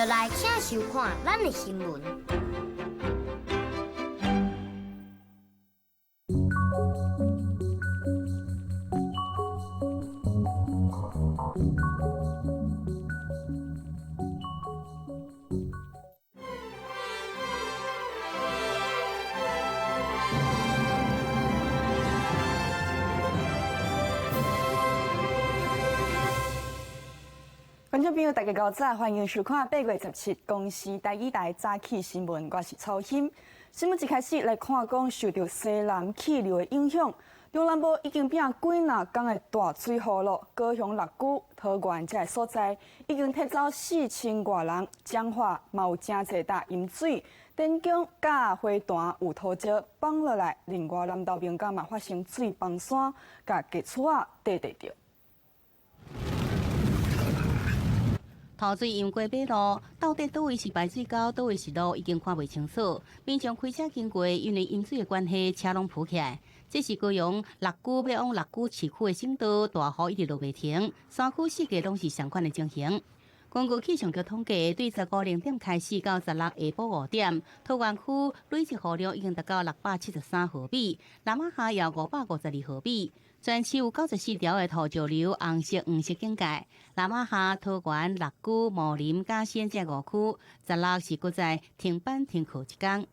落來，請收看咱的新聞。觀眾朋友，大家好，歡迎收看8月17公視台語台早起新聞，我是曹欣。新聞一開始來看，講受著西南氣流的影響，中南部已經變幾若工的大水雨咯。高雄六龜、桃園這个所在已經撤走4000外人，彰化嘛有誠濟搭淹水，電宮佮花壇有土石崩落來，另外南投平岡嘛發生水崩山，共地厝仔綴綴著。土水淹過馬路，到底佗位是排水溝，佗位是路，已經看袂清楚。民眾開車經過，因為淹水的關係，車攏浮起來。這是高雄六龜欲往六龜市區的省道，大雨一直落袂停，山區四界攏是相款的情形。根據氣象局統計，對15零點開始到16下晡5點，桃園區累積雨量已經達到673毫米，南雅下有552毫米。全市有94條的土石流紅色、黃色警戒。南雅下、桃園、六龜、武林、甲新這五區，16是閣再停班停課一工。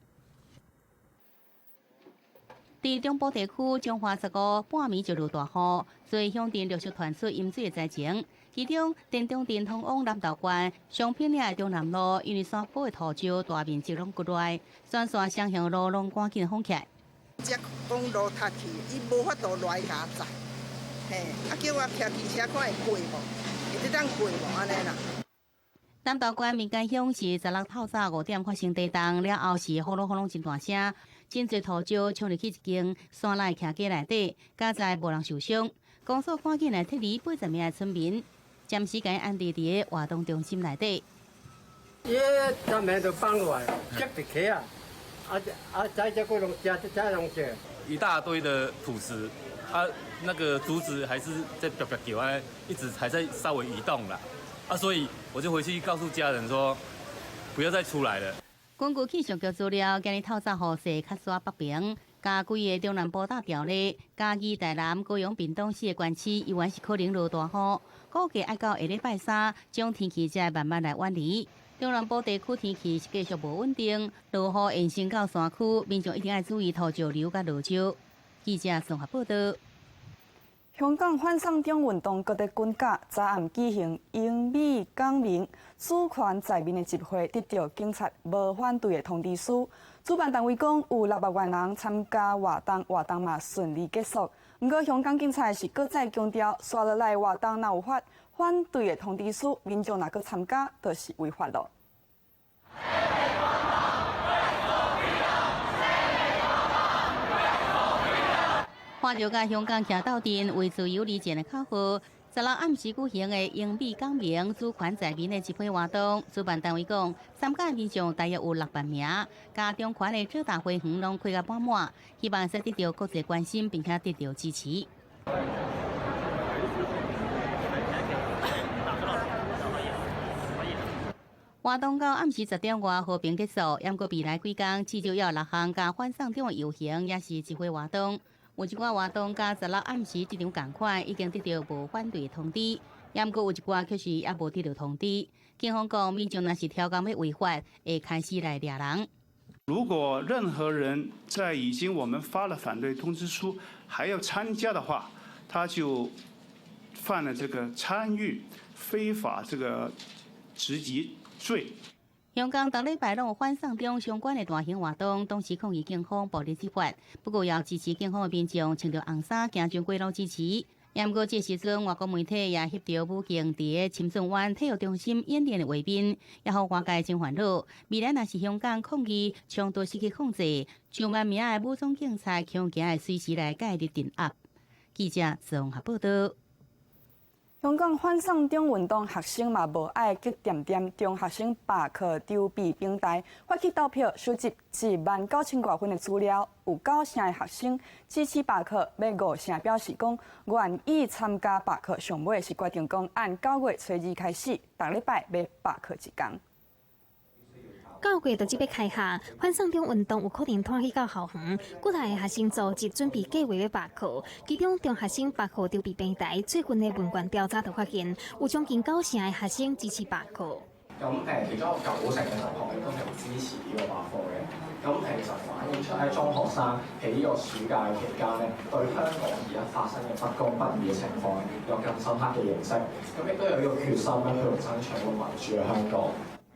佇中部地區，彰化15半暝就落大雨，濟鄉鎮陸續傳出淹水的災情。其中，田中鎮通往南投縣松坪嶺的中南路，因為山坡的土石大面積攏滑落來，全線雙向路攏趕緊封起來。這公路塌去，伊無法度來共載，嘿，啊叫我騎機車看會過無？會當過無？按呢啦。南投縣民間鄉是16透早5點發生地動，了後是轟隆轟隆真大聲，真濟土石衝入去一間山內徛家內底，佳哉無人受傷。公所趕緊來撤離80名的村民，暫時共安置佇个活動中心內底。伊昨暝就放落來，接佇起啊！啊啊！這這個攏這這攏這一大堆的土石，啊，那個竹子還是在啪啪叫，啊，一直還在稍微移動啦，啊，所以我就回去告訴家人說，不要再出來了。根據氣象局資料，今日透早雨勢較煞北平，加規个中南部打條咧，嘉義、台南、高雄、屏東四个縣市依然是可能落大雨，估計愛到下禮拜三，這種天氣才會慢慢來遠離。中南部地區天氣是繼續無穩定，落雨延伸到山區，民眾一定愛注意土石流佮落石。記者綜合報道。香港反送中運動閣佇滾絞，昨暗舉行英美港民主權在民的集會，得到警察無反對的通知書。主辦單位講有600萬人參加活動，活動嘛順利結束。毋過香港警察是閣再強調，紲落來活動若有發反對的通知書，民眾若閣參加，就是違法囉。看著佮香港徛鬥陣為自由而戰的口號，16暗時舉行的英美港民主權在民的集會活動，主辦單位講，參加的民眾大約有6萬名，佮中環的浙大花園攏開甲滿滿，希望會使得著國際關心，並且得著支持。活動到暗時10點外和平結束，毋過未來幾工至少有6項佮反送中的遊行，也是集會活動。有一寡活動佮16暗時這場仝款已經得著無反對通知，毋過有一寡卻是猶無得著通知。警方講，民眾若是超工欲違法，會開始來掠人。如果任何人在已經我們發了反對通知書，還要參加的話，他就犯了這個參與非法這個集結罪。香港逐禮拜攏有反送中相關的大型活動，當時抗議警方暴力執法。不過，也有支持警方的民眾穿著紅衫行上街路支持。毋過，這時陣外國媒體也翕著武警佇个深圳灣體育中心演練的畫面，也予外界真煩惱。未來若是香港抗議衝突失去控制，上萬名的武裝警察恐驚會隨時來介入鎮壓。記者綜合報道。香港反送中運動學生嘛無愛激恬恬，中學生罷課籌備平台發起投票，收集1萬9千外份的資料，有9成的學生支持罷課，欲5成表示講願意參加罷課。上尾是決定講按9月初二開始，逐禮拜欲罷課一工。9月就欲開學，反送中運動有可能拖去到校園。幾若个學生組織準備計劃欲罷課，其中中學生罷課籌備平台最近的問卷調查就發現，有將近九成的學生支持罷課。咁其中有九成嘅同學亦都係支持呢個罷課嘅。咁其實反映出喺中學生喺呢個暑假嘅期間咧，對香港而家發生嘅不公不義嘅情況有更深刻嘅認識，咁亦都有呢個決心咧去爭取一個民主嘅香港。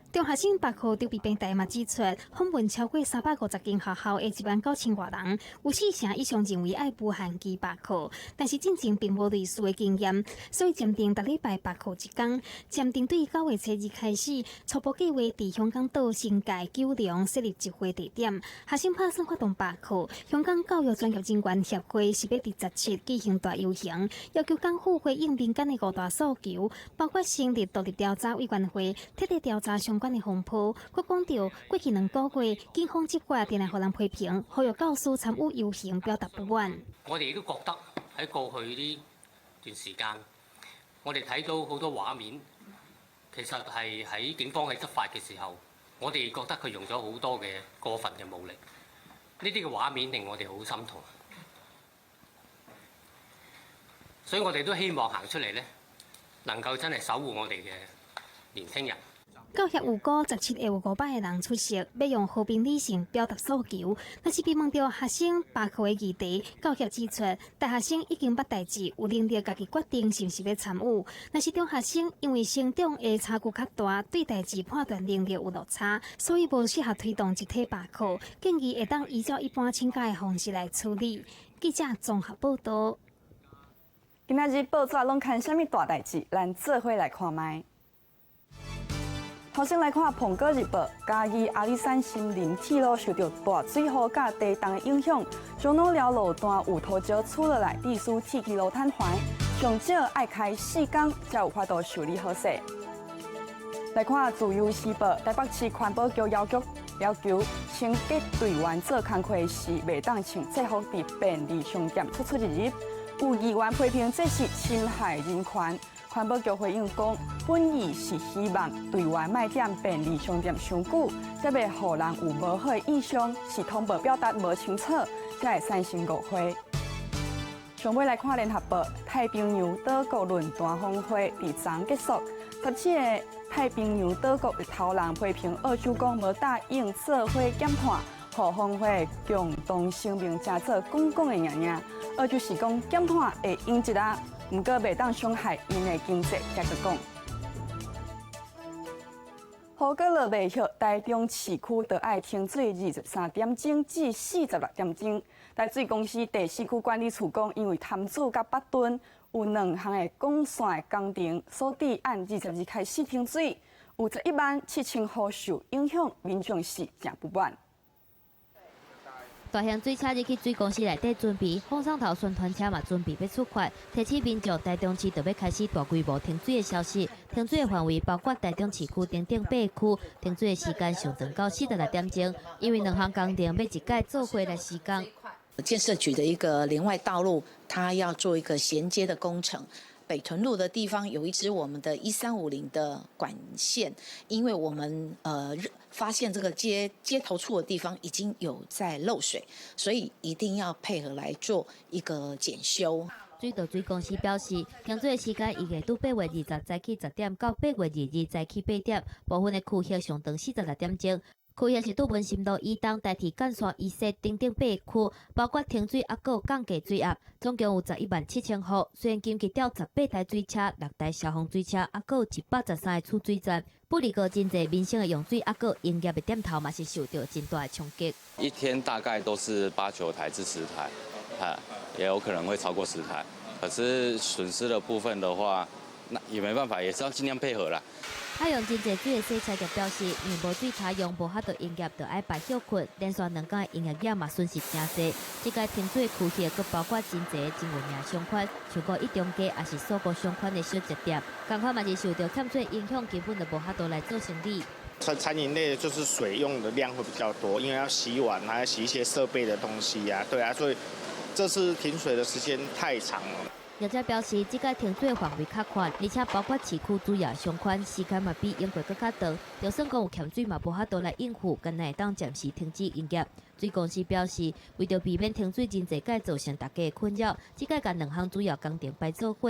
中學生罷課籌備平台嘛指出，訪問超過350間學校的1萬9千外人，有四成以上認為愛無限期罷課，但是進前並無類似的經驗，所以暫定逐禮拜罷課一工。暫定對9月初2開始，初步計劃佇香港島新界九龍設立集會地點，學生拍算發動罷課。香港教育專業人員協會是欲佇17舉行大遊行，要求港府回應民間的五大訴求，包括成立獨立調查委員會，徹底調查相關的風波。閣講著過去2個月，警方執法定定予人批評，呼籲教師參與遊行表達不滿。我哋亦都覺得喺過去呢段時間，我哋睇到好多畫面，其實係喺警方喺執法嘅時候，我哋覺得佢用咗好多嘅過分嘅武力。呢啲嘅畫面令我哋好心痛，所以我哋都希望行出嚟呢，能夠真係守護我哋嘅年輕人。教協預估17會有500個人出席，欲用和平理性表達訴求。若是被問著學生罷課的議題，教協指出，大學生已經捌代誌，有能力家己決定是毋是欲參與。若是中學生因為成長的差距較大，對代誌判斷能力有落差，所以無適合推動集體罷課，建議會當依照一般請假的方式來處理。記者綜合報導。今仔日報紙攏刊啥物大代誌？咱做伙來看覓。頭先來看《蘋果日報》，嘉義阿里山森林鐵路受著大水雨佮地動的影響，樟腦寮路段有土石出落來，致使鐵支路癱瘓，上少愛開4工才有法度修理好勢。來看《自由時報》，台北市環保局要求清潔隊員做工課時，袂當穿制服佇便利商店出出入入。有議員批評這是侵害人權。環保局回應講，本意是希望隊員莫踮便利商店傷久，才袂予人有無好的印象，是通報表達無清楚，才會產生誤會。上尾來看聯合報，太平洋島國論壇峰會佇昨結束，17個太平洋島國的頭人批評澳洲講無答應做伙減碳，予峰會共同聲明成做講講的爾爾。澳洲是講減碳會用一下，毋過袂當傷害𪜶的經濟，才閣講。雨閣落袂歇，台中市區就愛停水23點鐘至46點鐘。台水公司第四區管理處講，因為潭子佮北屯有兩項的管線工程，所以按22開始停水，有11萬7千戶受影響，民眾是誠不滿。大型水車入去水公司內底準備，風送頭宣傳車嘛準備欲出發，提醒民眾台中市就欲開始大規模停水的消息。停水的範圍包括台中市區等等八區，停水的時間上長到46點鐘，因為兩項工程欲一改做伙來施工。建設局的一個聯外道路，它要做一個銜接的工程。北屯路的地方有一支我們的1350的管線，因為我們發現這個接頭處的地方已經有在漏水，所以一定要配合來做一個檢修。水道水公司表示，停水的時間預計佇8月20早起10點到8月22早起8點，部分的區域上長46點鐘。區域是佇文心路以東、台鐵幹線以西等等八區，包括停水抑閣有降低水壓，總共有11萬7千戶。雖然緊急調18台水車、6台消防水車，抑閣有113個儲水站，不過真濟民生的用水抑閣營業的店頭嘛是受著真大的衝擊。一天大概都是八九台至10台，啊，也有可能會超過十台。可是損失的部分的話，那也沒辦法，也是要盡量配合啦。愛用真濟水的洗車業表示，因為無水通用，無法度營業，就愛排歇睏，連續兩工的營業額嘛損失誠濟。這擺停水的區域，閣包括真濟真有名商圈，像講一中街，抑是鎖骨商圈的小食店，仝款嘛是受著欠水影響，根本就無法度來做生理。餐飲類就是水用的量會比較多，因為要洗碗，還要洗一些設備的東西呀，對啊，所以這次停水的時間太長了。業者表示，這屆停水範圍較寬，而且包括市區主要相關，時間嘛比英國閣較長。就算講有欠水嘛，無法度來應付，干焦會當暫時停止營業。水公司表示，為著避免停水真濟擺造成大家的困擾，這擺共兩項主要工程排做伙。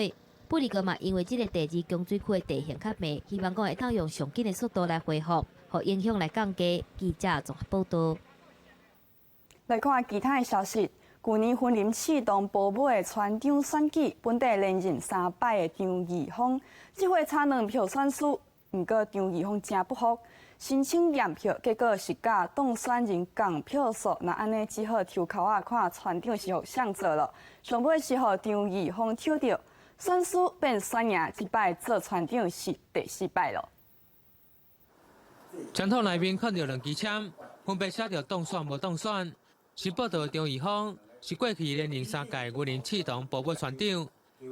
不過嘛，因為這個第二供水區的地形較低，希望講會當用上緊的速度來恢復，予影響來降低。記者綜合報道。來看其他的消息。舊年雲林刺桐埔馬的村長選舉，本底連任三擺的張義鋒，這回差兩票選輸，毋過張義鋒誠不服，申請驗票，結果是佮當選人仝票數，若按呢只好抽籤仔看村長是予誰做囉。上尾是予張義鋒抽著，選輸變選贏，這擺做村長是第四擺囉。傳統內面看著兩支籤，分別寫著當選無當選。新報道的張義鋒是過去連任三屆雲林刺桐埔馬村長，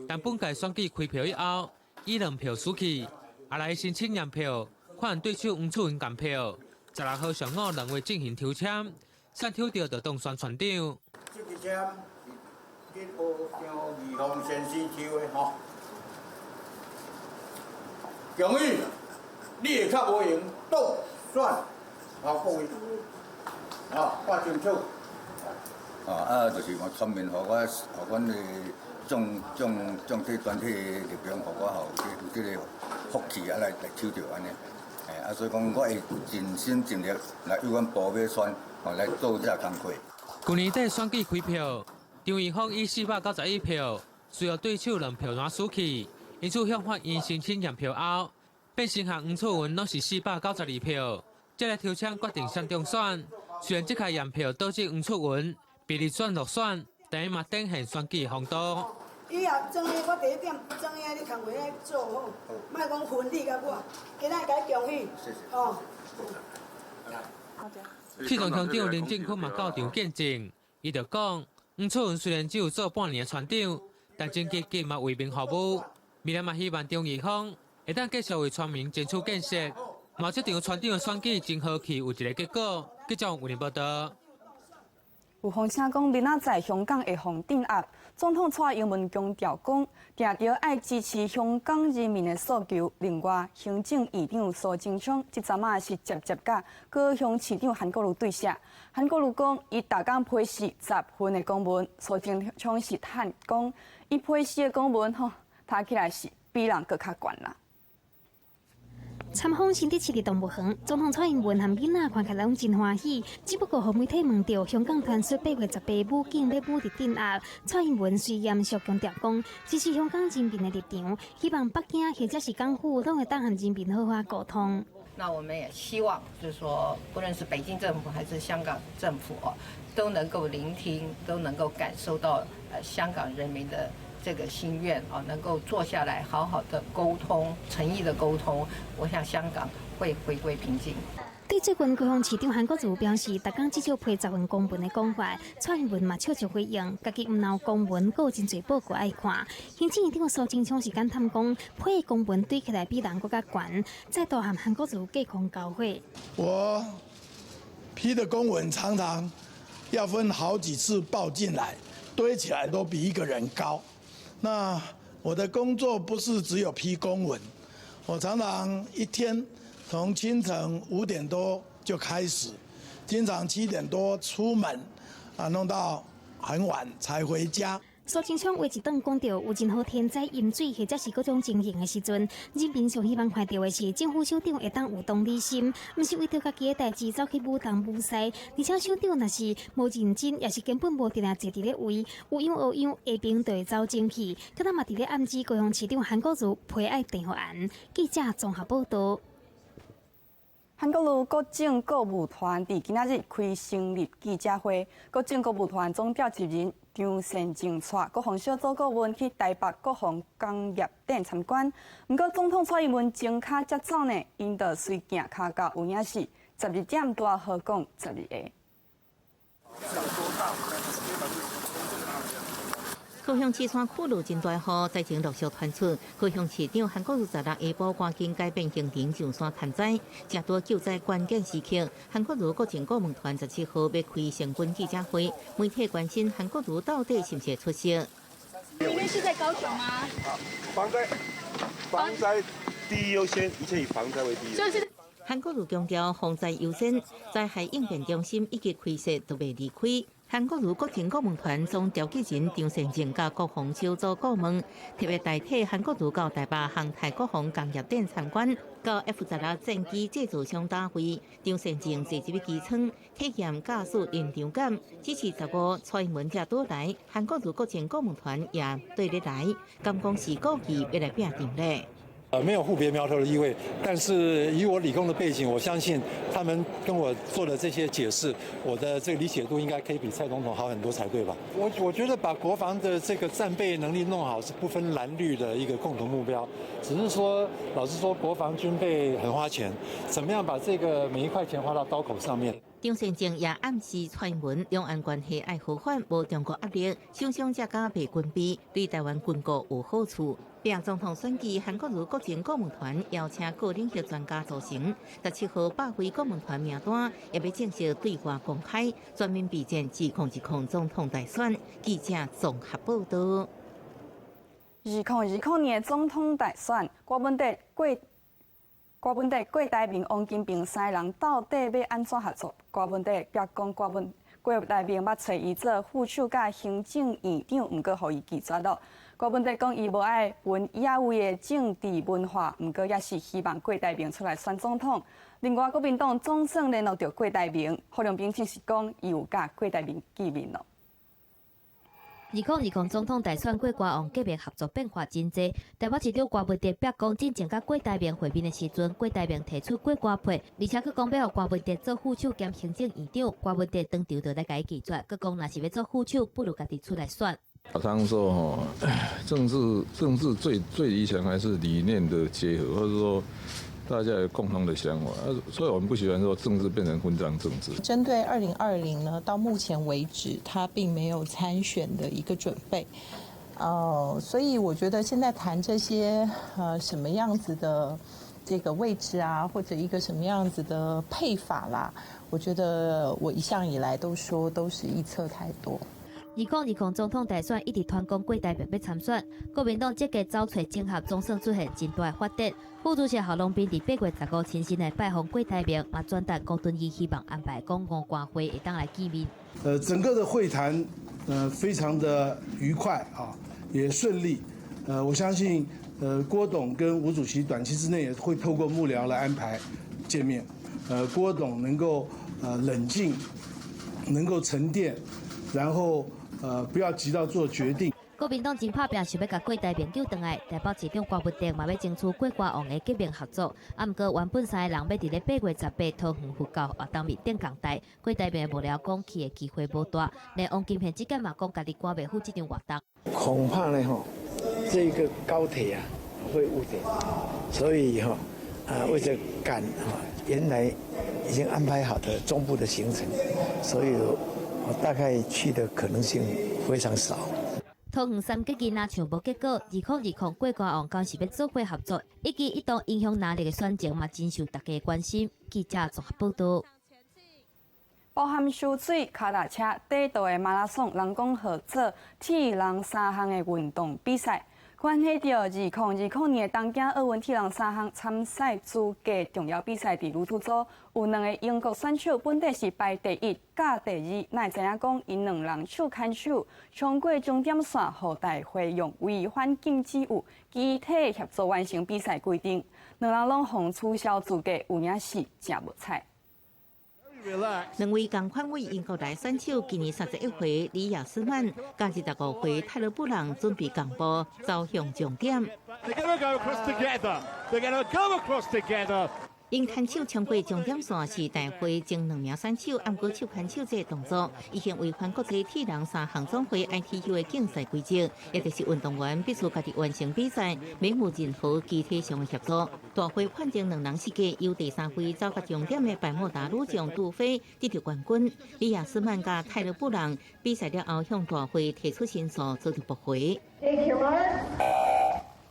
但本屆選舉開票以後，以兩票輸去，後來申請驗票，看對手黃楚雲仝票。16號上午兩位進行抽籤，選抽著就當選村長。這支籤是張義鋒先生抽的吼，恭喜你會較無閒當選，好各位，好看清楚。啊，就是講村民予我，予阮的眾眾眾體全體力量，予我吼有這個福氣啊來來抽著按呢。啊，所以講我會盡心盡力來為阮埔馬村吼來做這工課。舊年底選舉開票，張義鋒以491票，輸予對手兩票攏輸去，因此向法院申請驗票後，變成和黃楚雲攏是492票，這個抽籤決定誰當選。雖然這屆驗票導致黃楚雲被立選落選，但伊嘛展現選舉風度。以後庄的我第一點，庄的你工課愛做好，莫講分你佮我，今仔共你恭喜，吼。刺桐鄉長林正坤嘛到場見證，伊就講，黃楚雲雖然只有做半年的村長，但真積極嘛為民服務。未來嘛希望張義鋒會當繼續為村民爭取建設。嘛這場村長的選舉真和氣，有一个結果。記者吳林報道。有風聲講，明仔載香港會予鎮壓。總統蔡英文強調講，定著愛支持香港人民的訴求。另外，行政院長蘇貞昌這陣仔是捷捷佮高雄市長韓國瑜對寫。韓國瑜講，伊逐工批示10份的公文，蘇貞昌是嘆講，伊批示的公文吼，讀起來是比人閣較懸啦。參訪新竹市的動物園，總統蔡英文和囡仔看起來攏真歡喜。只不過，予媒體問著香港傳出8月18武警欲武力鎮壓，蔡英文雖嚴肅強調講，支持香港人民的立場，希望北京或者是港府攏會當和人民好好溝通。那我們也希望，就是說，不論是北京政府還是香港政府哦，都能夠聆聽，都能夠感受到香港人民的這個心願啊，能夠坐下來好好的溝通，誠意的溝通，我想香港會回歸平靜。對最近高雄市長韓國瑜表示，逐工至少批10份公文的講法，蔡英文嘛笑笑回應，家己毋但有公文，閣有真濟報告愛看。行政院長蘇貞昌是感嘆講，批的公文堆起來比人閣較懸，再度和韓國瑜隔空交火。我批的公文常常要分好幾次報進來，堆起來都比一個人高。那我的工作不是只有批公文，我常常一天從清晨5點多就開始，經常7點多出門，啊，弄到很晚才回家。蘇貞昌話一頓講著有任何天災淹水或者是各種情形的時陣，人民上希望看著的是政府首長會當有同理心，毋是為著家己的代誌走去舞東舞西。而且首長若是無認真，也是根本無定定坐佇咧位，有樣學樣，下邊就會走精去。閣嘛佇咧暗指高雄市長韓國瑜批愛鄭予絚。記者綜合報道。韓國瑜國政顧問團佇今仔日開成立記者會，國政顧問團總召集人張善政帶國防小組顧問去台北國防工業展參觀。毋過總統蔡英文前跤才走呢，𪜶就隨行跤到有影是12點拄好講12个。高雄市山區落真大雨，災情陸續傳出。高雄市長韓國瑜16下晡趕緊改變行程上山勘災，正拄救災關鍵時刻，韓國瑜國政顧問團17號欲開成軍記者會，媒體關心韓國瑜到底是毋是會出席。明天是在高雄嗎？防災，防災第一優先，一切以防災為第一。就是。韓國瑜強調防災優先，災害應變中心已經開設都袂離開。韓國瑜國情顧問團總召集人張善政佮國防小組顧問，特別代替韓國瑜到台北航太國防工業展參觀，到 F-16戰機製造商大會。張善政坐入去機艙，體驗駕駛臨場感。只是15蔡英文才倒來，韓國瑜國情顧問團也綴咧來，敢講是故意欲來拚陣咧？沒有互別苗頭的意味，但是以我理工的背景，我相信他們跟我做的這些解釋，我的這個理解度應該可以比蔡總統好很多才對吧？我覺得把國防的這個戰備能力弄好是不分藍綠的一個共同目標，只是說老實說，國防軍備很花錢，怎麼樣把這個每一塊錢花到刀口上面？張善政也暗示蔡英文兩岸關係愛和緩，無中國壓力，想想才敢賣軍備，對台灣軍購有好處。拚總統選舉，韓國瑜國情顧問團邀請各領域專家組成，17號百位顧問團名單也欲正式對外公開，全面備戰2020總統大選。記者綜合報導。2020年總統大選，郭文哲、郭台銘、王金平三个人到底欲按怎合作？郭文哲表講，郭台銘捌揣伊做副手佮行政院長，毋過予伊拒絕囉。郭文哲講，伊無愛分野味的政治文化，毋過也是希望郭台銘出來選總統。另外，國民黨總算聯絡著郭台銘，郝龍斌證實講，伊有佮郭台銘見面囉。2020總統大選郭台王革命合作變化真濟。台北市長郭文哲表講，進前佮郭台銘會面的時陣，郭台銘提出郭台配，而且閣講欲予郭文哲做副手兼行政院長，郭文哲當場就來共伊拒絕，閣講若是欲做副手，不如家己出來選。我常說吼，政治最最理想還是理念的結合，或者說大家有共同的想法。所以我們不喜歡說政治變成分贓政治。針對2020呢，到目前為止，他並沒有參選的一個準備。所以我覺得現在談這些什麼樣子的這個位置啊，或者一個什麼樣子的配法啦，我覺得我一向以來都說都是臆測太多。2020總統大選一直傳講郭台銘欲參選，國民黨積極走揣整合，總算出現真大的發展。副主席郝龍斌佇8月15親身來拜訪郭台銘，嘛轉達郭敦義希望安排講五官會會當來見面。整個的會談，非常的愉快啊，也順利。我相信，郭董跟吳主席短期之內也會透過幕僚來安排見面。郭董能夠冷靜，能夠沉澱，然後不要急到做決定。國民黨真拍拚，想欲共郭台銘救轉來，台北市長郭文哲嘛欲爭取郭台王的革命合作。啊，毋過原本三个人欲佇咧8月18桃園佛教活動面頂講台，郭台銘的幕僚講去的機會無大，連王金平這屆嘛講家己趕袂赴這場活動。恐怕呢，吼，這個高鐵啊會誤點，所以哈啊為了趕哈原來已經安排好的中部的行程，所以我大概去的可能性非常少。桃園三結義若像無結果，2020郭台王敢是欲做伙合作，一舉一動影響哪裡的選情嘛，真受大家關心。記者綜合報導。包含泅水、跤踏車、短道的馬拉松，人講號做鐵人三項的運動比賽。關係著2020年東京奧運鐵人三項參賽資格重要比賽，佇旅途組有兩個英國選手，本底是排第一、佮第二，哪會知影講𪜶兩人手牽手衝過終點線，予大會用違反禁止有肢體協助完成比賽規定，兩人攏予取消資格，有影是誠無彩。兩位仝款為英國來選手，今年31歲李亞斯曼，佮25歲泰勒布朗準備共步走向終點。 They're gonna go across together. They're gonna go across together. 𪜶牽手衝過終點線是大會前兩名選手，毋過手牽手這個動作已經違反國際鐵人三項總會 ITU 的競賽規則，也就是運動員必須家己完成比賽，免有任何肢體上的協助。大會判定兩人失格，由第三位走到終點的百慕達女將杜菲得著冠軍。李亞斯曼佮泰勒布朗比賽了後向大會提出申訴，遭到駁回。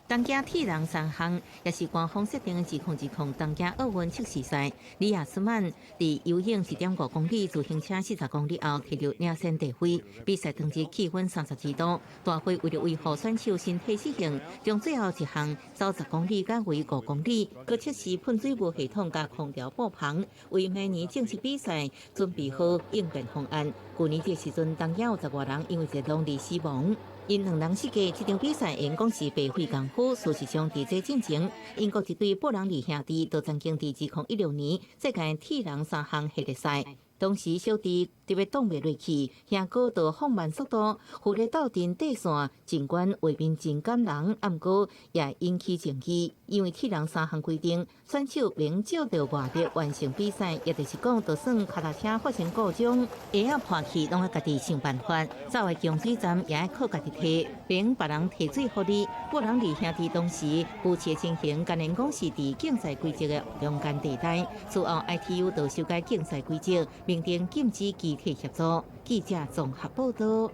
東東京鐵人三項也是官方設定的2020東京奧運測試賽。李亞斯曼佇游泳1.5公里、自行車40公里後，摕著領先地位。比賽當日氣溫32度，大會為著維護選手身體適應，將最後一項走10公里改為5公里，閣測試噴水霧系統佮空調布棚，為明年正式比賽準備好應變方案。舊年這時陣，東京有十外人因為熱浪而死亡。𪜶兩人設計這場比賽，會講是白費功夫。事實上，佇這進前，英國一對布朗利兄弟都曾經佇2016年世界鐵人三項系列賽。當時小弟特別擋袂落去，兄哥就放慢速度，赴咧鬥陣底線，儘管畫面真感人，毋過也引起爭議。因為鐵人三項規定，選手免借著外力完成比賽，也就是講，就算跤踏車發生故障，鞋仔破去，攏愛家己想辦法。走的供水站也愛靠家己提，免別人提水予你。布朗利兄弟當時夫妻情形，敢然講是佇競賽規則的中間地帶。此後 ITU 就修改競賽規則，明定禁止機體協助。記者綜合報道。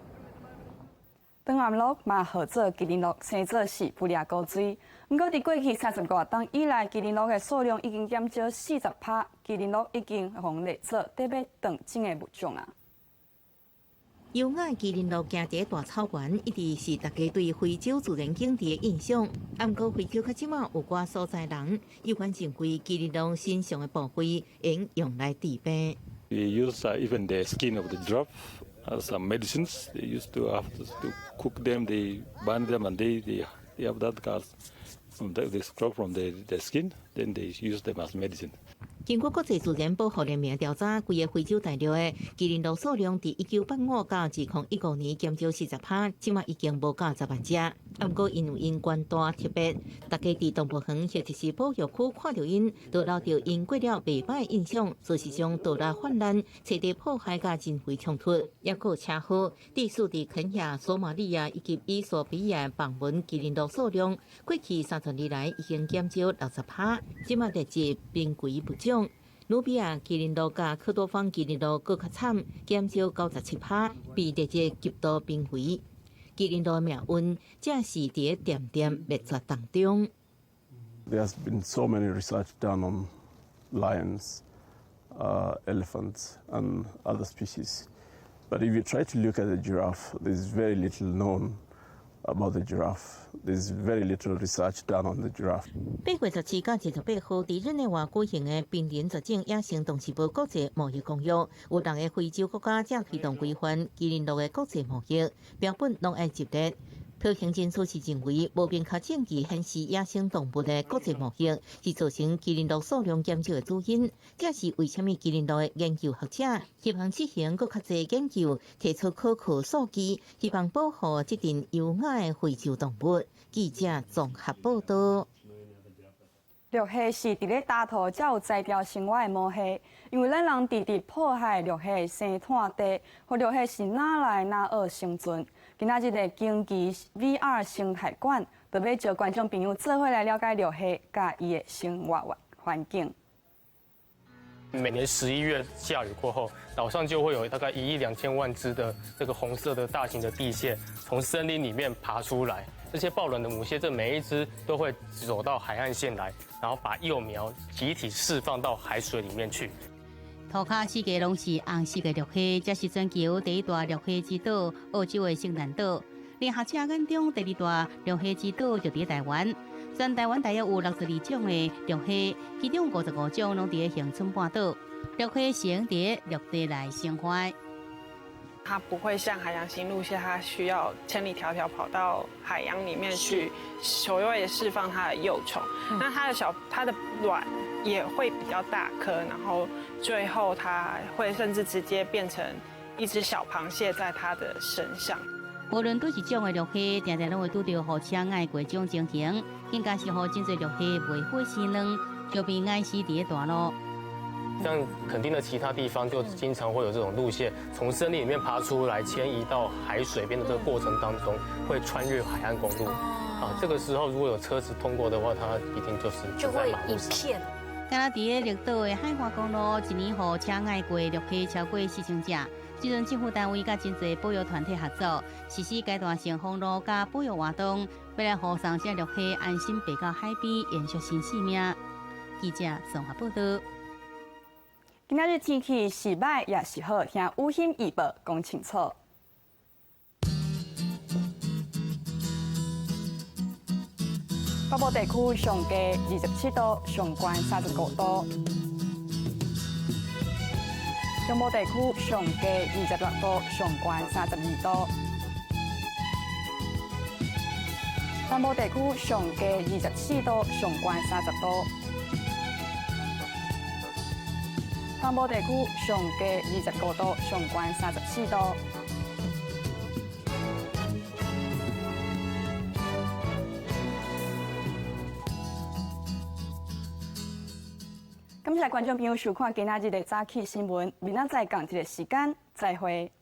長頷鹿嘛號做麒麟鹿，生做是不掠古錐。毋過，佇過去30外冬以來，麒麟鹿的數量已經減少40%，麒麟鹿已經予列做欲斷種的物種啊。優雅麒麟鹿行佇大草原，一直是大家對非洲自然景致的印象。毋過非洲較這馬有寡所在人，有關認為麒麟鹿身上的部位會用來治病。 They use even the skin of the giraffe as some medicines. They used to have to cook them, they burn them, and they have that gas from the scrub from the skin. Then they use them as medicine. 根據國際自然保護聯盟調查，規个非洲大陸的麒麟鹿數量，佇1985到2015年減少40%，這馬已經無夠10萬隻。毋過因為𪜶懸大特別，大家佇動物園或者是保育區看著𪜶，都留著𪜶過了袂䆀印象。事實上，盜獵泛濫、棲地破壞佮人為衝突，抑閣有車禍。致使佇肯亞、索馬利亞以及伊索比亞傍聞麒麟鹿數量，過去30年來已經減少60%，這馬列入瀕危物種。努比亞麒麟鹿佮科多方麒麟鹿閣較慘，減少97%，被列入極度瀕危。麒麟鹿的命運正是佇漸漸滅絕當中。 There has been so many research done on lions, elephants, and other species. But if you try to look at the giraffe, there's very little known about the giraffe. There's very little research done on the giraffe. 8月17到28號，佇日內瓦舉行的瀕臨絕種野生動植物國際貿易公約，有六個非洲國家正推動規範麒麟鹿的國際貿易，標本攏愛入列。批評人士是認為，無明確證據顯示野生動物的國際貿易是造成麒麟鹿數量減少的主因。這是為啥物麒麟鹿的研究學者希望執行閣較濟研究，提出可靠數據，希望保護這陣優雅的非洲動物。記者綜合報道。陸蟹是佇咧焦土才有才調生活的魔蟹，因為咱人直直破壞陸蟹的生態地，予陸蟹是哪來哪學生存。今仔日的驚奇 VR 生態館，就欲招觀眾朋友做伙來了解陸蟹佮伊的生活環境。每年11月下雨過後，島上就會有大概1億2000萬隻的這個紅色的大型的地蟹從森林裡面爬出來。這些抱卵的母蟹，這每一隻都會走到海岸線來，然後把幼苗集體釋放到海水裡面去。塗跤四界攏是紅色的陸蟹，這是全球第一大陸蟹之島——澳洲的聖誕島。佇學者眼中，第二大陸蟹之島就佇台灣。全台灣大約有62種的陸蟹，其中55種攏佇恆春半島。陸蟹適應佇陸地來生活。它不會像海洋型陸蟹，它需要千里迢迢跑到海洋裡面去，所謂的釋放它的幼蟲。那它的小它的卵也會比較大顆，然後最後它會甚至直接變成一隻小螃蟹在它的身上。無論佗一種的陸蟹，定定攏會拄著予車載過種情形，更加是予真濟陸蟹袂火生卵，就被淹死佇大路。像墾丁的其他地方，就經常會有這種陸蟹從森林裡面爬出來，遷移到海水邊的這個過程當中，會穿越海岸公路。啊，這個時候如果有車子通過的話，它一定就是就會一片。敢若佇咧綠島的海岸公路，一年予車載過綠蝦超過4000隻。這陣政府單位佮真濟保育團體合作，實施階段性封路佮保育活動，欲來予送這綠蝦安心爬到海邊，延續新生命。記者綜合報導。今仔日天氣是䆀抑是好，聽雨欣預報講清楚。北部地區上低27度，上懸35度；中部地區上低26度，上懸32度；南部地區上低24度，上懸30度；東部地區上低25度，上懸34度。感謝觀眾朋友收看今仔日的早起新聞，明仔載仝一个時間再會。